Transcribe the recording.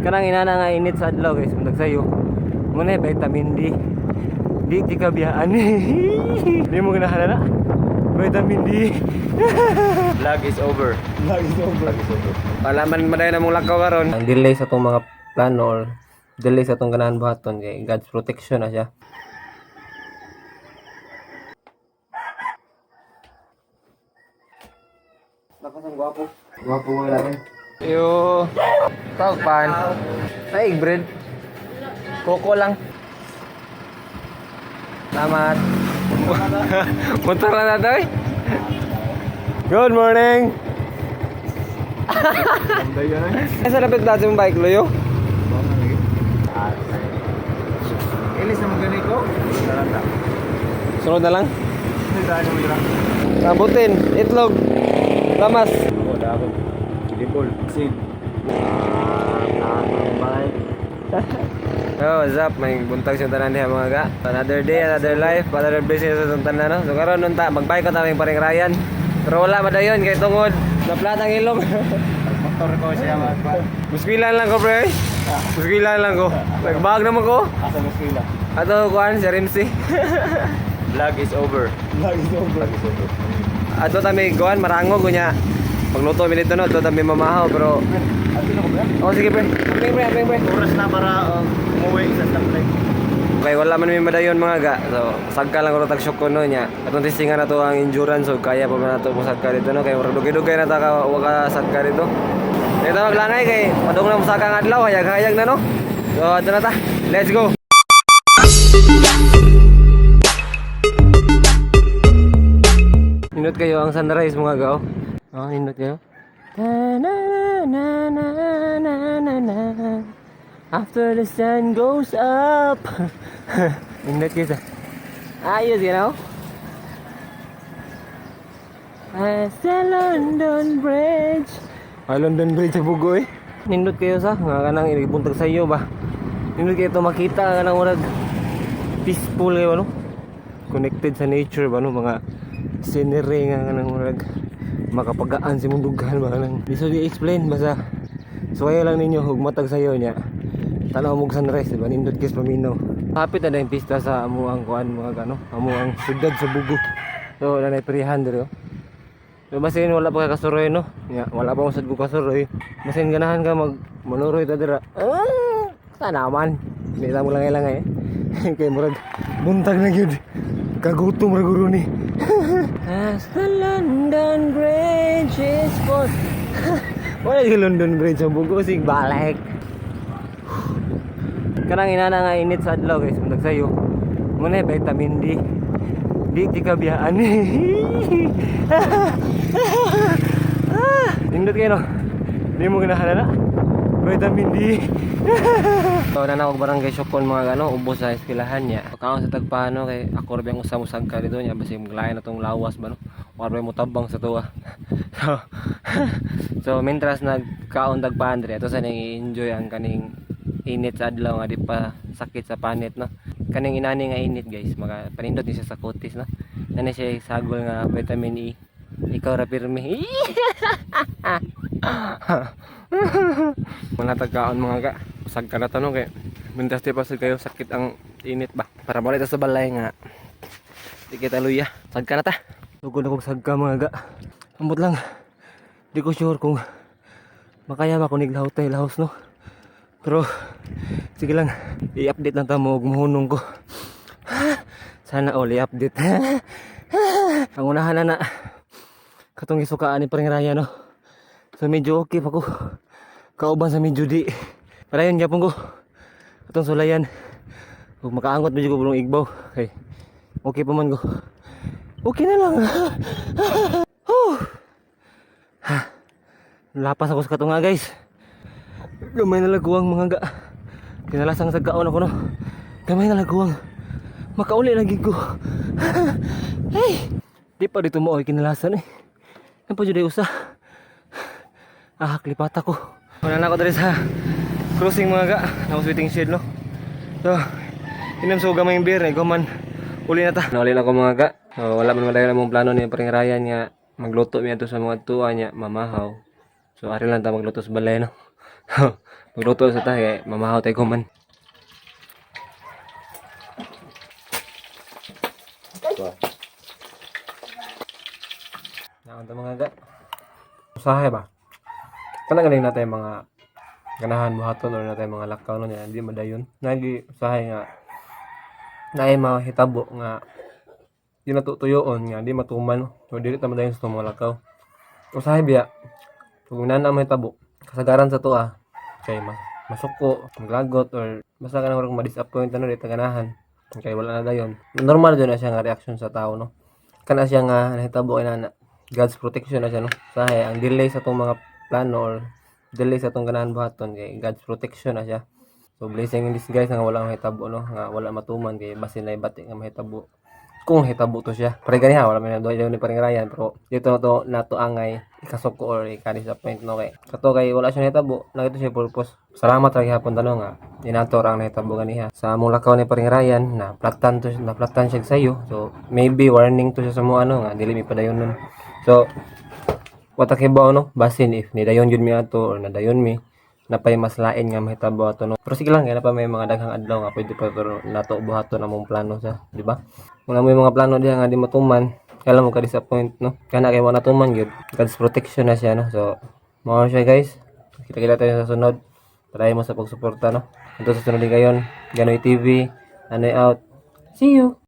Kanang inana nga init sa adlaw, guys, buntag sayo. Muna vitamin D. Di di ka biyaan. Di mo ganahan na. Vitamin D. Vlog is over. Vlog is over. Vlog is over. Wala man maday na mong lakaw karon. Ang delay sa tong mga plano or delay sa tong ganahan buhaton kay God's protection na siya. Lakas ang gwapo. Gwapo mo lang. Yo. Tawag pan. Ay, egg bread. Koko lang. Salamat. Motor na tayo. Good morning. Ay, sa lapit natin yung bike, Loyo. Ilis na magani ko. Sunod na lang. Rambutin, itlog, lamas. Ako, dako. Kilibol. Sid. Oh, what's up? May buntag siyang tanan diha, mga ga. Another day, another life, another blessing sa itong tanan, no? So karon nun ta, magbike ko tawing paring Ryan. Pero wala madayon kay tungod naplat ang ilong. Motor ko siya magpa. Muskwilan lang ko, pre. Muskwilan lang ko. Nagbag naman ko. Asa mo sila? Ato kuan si Rimsey. Vlog is over. Vlog is over. Vlog is over. Ato tami kuan marangog unya. Pagluto mi dito no, ato tami mamahaw pero Ato na ko ba? Oh, sige, pre. Amping, pre, amping, pre. Oras na para umuwi sa stoplight. Okay, wala man may madayon, mga ga. So, sagka lang ko tag ko no nya. Atong testingan na to ang endurance so kaya pa man nato mo sagka dito no kay murag dugay-dugay na ta ka wa ka sagka dito. Kaya tawag langay kay padung na mo saka ang adlaw, hayag-hayag na no. So, ato na ta. Let's go. Nindot kayo ang sunrise, mga ga. Oh, oh nindot kayo. Ta na na na na na na. After the sun goes up. Nindot kayo sa. Ayos. As the London Bridge. Ay, London Bridge sa Bugo eh. Nindot kayo sa nga kanang ibuntag sa iyo ba. Nindot kayo to makita kanang murag peaceful kayo ano. Connected sa nature ba no, mga scenery nga kanang murag makapagaan si mong dughan ba kanang. Di so di explain basta suwaya lang ninyo ug matag sayo niya. Tanaw mo og sunrise, diba? Nindot kis paminaw. Hapit na yung pista sa amuang kuan, mga ano, amuang syudad sa Bugo. So, wala na prihan diri oh. So, basin wala pa ka kasuroy no. Ya, wala pa usad ko kasuroy. Basin ganahan ka mag manuroy ta dira. Ah, sana man. Di mo lang ilang eh. Kay murag buntag na gyud. Kagutom ra guro ni. As the London Bridge is for. Wala yung London Bridge ang Bugo sig balik. Kanang inana nga init sa adlaw, guys, buntag sayo. Muna vitamin D. Di di ka biyaan. Ah, nindot kayo no. Di mo ganahan na. Vitamin D. So, na ako barangay Sokon, mga gano, ubos sa eskwelahan niya. Pagkaon sa tagpano kay ako ra bang usam usag ka dito niya basig maglain na tong lawas ba no. Wa ra mo tabang sa tuwa. So, mientras nagkaon tagpahan diri ato sa ning i-enjoy ang kaning init sa adlaw nga di pa sakit sa panit no. Kaning inani nga init, guys, maka panindot ni siya sa kutis no. Nani siya sagol nga vitamin E. Ikaw ra pirmi. Mga tagkaon, mga ka. Usag ka na tanong kay mintas di pa sad kayo sakit ang init ba. Para balik ta sa balay nga. Di kita luya. Sagka na ta. Sugod na kog sagka, mga ga. Ambot lang. Di ko sure kung makaya ba kung niglahutay lahos no. Pero sige lang, i-update lang ta mo og muhunong ko. Sana all i-update. Ang unahan na na katong gisukaan ni Paring Raya no. So medyo okay pa ko. Kauban sa medyo di. Padayon gyapon ko. Atong sulayan. Ug makaangot medyo ko bulong igbaw. Okay. Okay pa man ko. Okay na lang. Whew. Ha. Lapas ako sa katunga, guys. Gamay na laguang, mga ga. Kinalasang sa kaon ako no. Gamay na laguang. Makauli lagi ko. Hey! Di pa dito mo ay kinalasan eh. Ano pa jud ay usa? Ah, klipat ako. Wala na ako diri sa crossing, mga ga. Nako waiting shed no. So, inom so gamay yung beer eh. Guman, uli na ta. Nauli na ako, mga ga. So, wala man madayon among plano ni Paring Ryan nga magluto mi ato sa mga tuwa niya, mamahaw. So, ari lang ta magluto sa balay no. Magluto sa ta kay mamahaw tayo kuman. Naon ta, mga ga? Usahay ba? Kana galing na tayo mga ganahan buhaton or na tayo mga lakaw no niya hindi madayon. Nagi usahay nga naay mga hitabo nga di natutuyoon nga di matuman o dili ta madayon sa itong mga lakaw. Usahay biya kung nana mahitabo kasagaran sa tuwa kay mas masuko, maglagot or basta ka na murag ma-disappoint ano, di ta ganahan kay wala na dayon. Normal jud na siya nga reaction sa tao, no? Kana siya nga nahitabo kay nana, God's protection na siya, no? Usahay ang delay sa atong mga plano or delay sa atong ganahan buhaton kay God's protection na siya. So blessing in disguise nga wala mahitabo, no, nga wala matuman kay basin na bati nga mahitabo kung hitabo to siya. Pare ganiha wala may naduhay ni paring Ryan, pero dito na to nato angay ikasuko or ika-disappoint, no, kay kato kay wala siya nahitabo, nakito siya purpose. Salamat ra gihapon tano nga inato ra ang nahitabo ganiha. Sa among lakaw ni paring Ryan na platan to, na platan siya sayo. So maybe warning to siya sa mo ano nga dili mi padayon nun. So wata kibaw, no, basin if nidayon jud mi ato or nadayon mi napay mas lain nga mahitabo ato, no? Pero sige lang kay napa may mga daghang adlaw nga pwede pa to nato buhaton among plano sa, di ba? Wala mo yung mga plano diha nga di matuman, kailan mo ka disappoint, no? Kana kay wala natuman gyud, God's protection na siya, no? So mao siya, guys. Kita-kita tayo sa sunod. Try mo sa pagsuporta, no? Ito sa sunod din kayon. Ganoy TV, Anoy out. See you.